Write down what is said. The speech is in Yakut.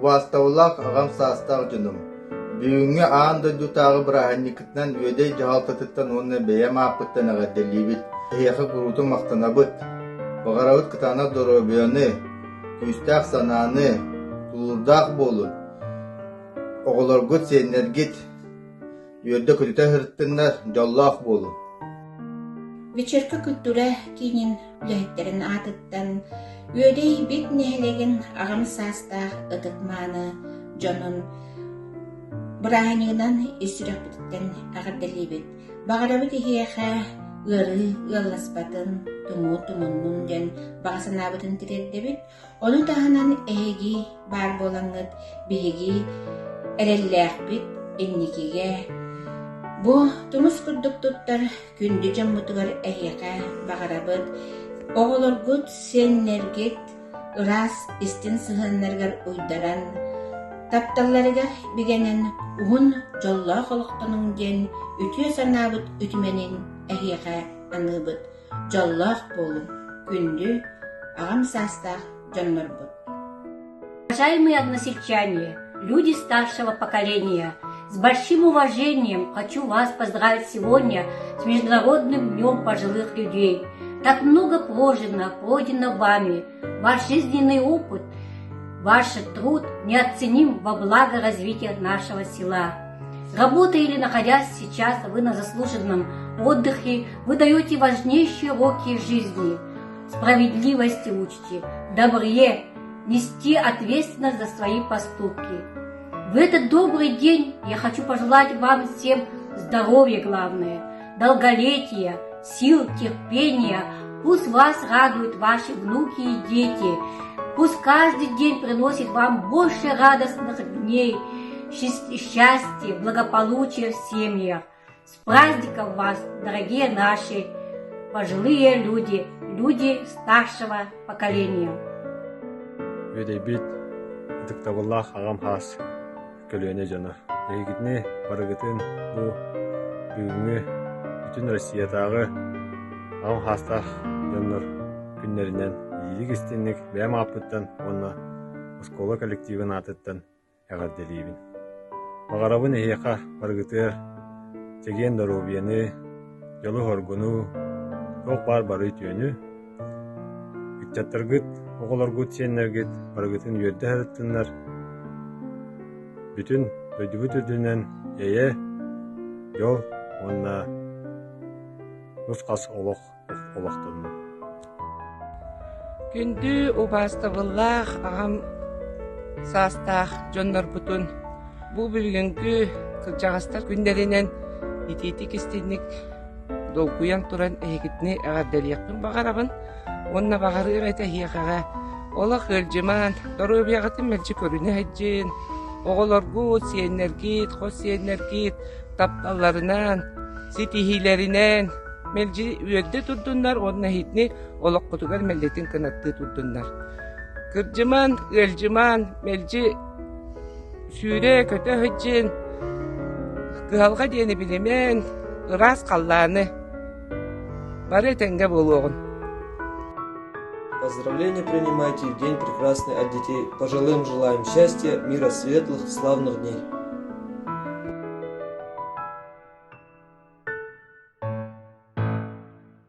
Убаастабыллаах аҕам саастаах дьонум, бүгүҥҥү аан дойдутааҕы бырааһынньыккытынан Үөдэй дьаһалтатыттан уонна бэйэм ааппыттан эҕэрдэлиибит. Эһиэхэ куруутун махтанабыт. Баҕарабыт кытаанах доруобуйаны, күүстээх санааны, тулуурдаах буолун. Оҕолоргут, сиэннэргит үөрдэ-көтүтэ сырыттыннар, дьоллоох буолун. Вечерка культура киинин үлэһиттэрин аатыттан Үөдэй Бит нэһилиэгин аҕам саастаах ытык-мааны дьонун бырааһынньыгынан ис сүрэхпититтэн эҕэрдэлиибит. Баҕарабыт эһиэхэ ыарыы ыалласпатын, тумуу тумуннун диэн баҕа санаабытын тириэрдэбит. Ону таһынан эһиги баар буолаҥҥыт биһиги эрэллээхпит инникигэ бу тумус курдук туттар күндү дьоммутугар эһиэхэ баҕарабыт оҕолоргут, сиэннэргит ыраас истин сыһыаннарыгар уйдаран, тапталларыгар бигэнэн уһун дьоллоох олохтонуҥ диэн үтүө санаабыт үтүмэнин эһиэхэ аныыбыт. Дьоллоох буолуҥ, күндү, аҕам саастаах дьоннорбут. Уважаемые односельчане, люди старшего поколения, с большим уважением хочу вас поздравить сегодня с Международным днем пожилых людей. Так много прожито, пройдено вами. Ваш жизненный опыт, ваш труд неоценим во благо развития нашего села. Работая или находясь сейчас вы на заслуженном отдыхе, вы даете важнейшие уроки жизни. Справедливости учите, добре, нести ответственность за свои поступки. В этот добрый день я хочу пожелать вам всем здоровья главное, долголетия, сил, терпения. Пусть вас радуют ваши внуки и дети. Пусть каждый день приносит вам больше радостных дней, счастья, благополучия в семьях. С праздником вас, дорогие наши пожилые люди, люди старшего поколения. Үөдэйбит ытыктабыллаах аҕам хаас көлүөнэ дьоно. Эһигитини барыгытын бу бүгүҥҥү бүтүн Россиятааҕы аҕам хаастаах дьоннор күннэринэн иирик-истинник бэйэм ааппыттан уонна оскуола коллективын аатыттан эҕэрдэлиибин. Баҕарабын эһиэхэ барыгытыгар чэгиэн доруобуйаны, дьолу-соргуну, туох баар бары үтүөнү, ыччаттаргыт, оҕолоргут, сиэннэргит барыгытын үөрдэ сырыттыннар, бүтүн дойдубут үрдүнэн эйэ, дьол уонна нус-хас олох олохтоннун. Күндү убаастабыллаах аҕам саастаах дьоннорбутун бу бүгүҥкү кырдьаҕастар күннэринэн итиитик-истинник долгуйан туран эһигитини эҕэрдэлиэхпин баҕарабын уонна баҕарыам этэ эһиэхэҕэ олох ыалдьымаан, доруобуйаҕытын мэлдьи көрүнэ сылдьын, оҕолоргут, сиэннэргит, хос сиэннэргит тапталларынан, ситиһиилэринэн мэлдьи үөрдэ турдуннар уонна иһитини олоххутугар мэлдьитин кынаттыы турдуннар. Кырдьыман, ыалдьыман, мэлдьи сүүрэ-көтө сылдьын, кыһалҕа диэни билимэн, ыраас халлааны бары этэҥҥэ буолуоҕун. Поздравления принимайте в день прекрасный от детей. Пожилым желаем счастья, мира светлых, славных дней.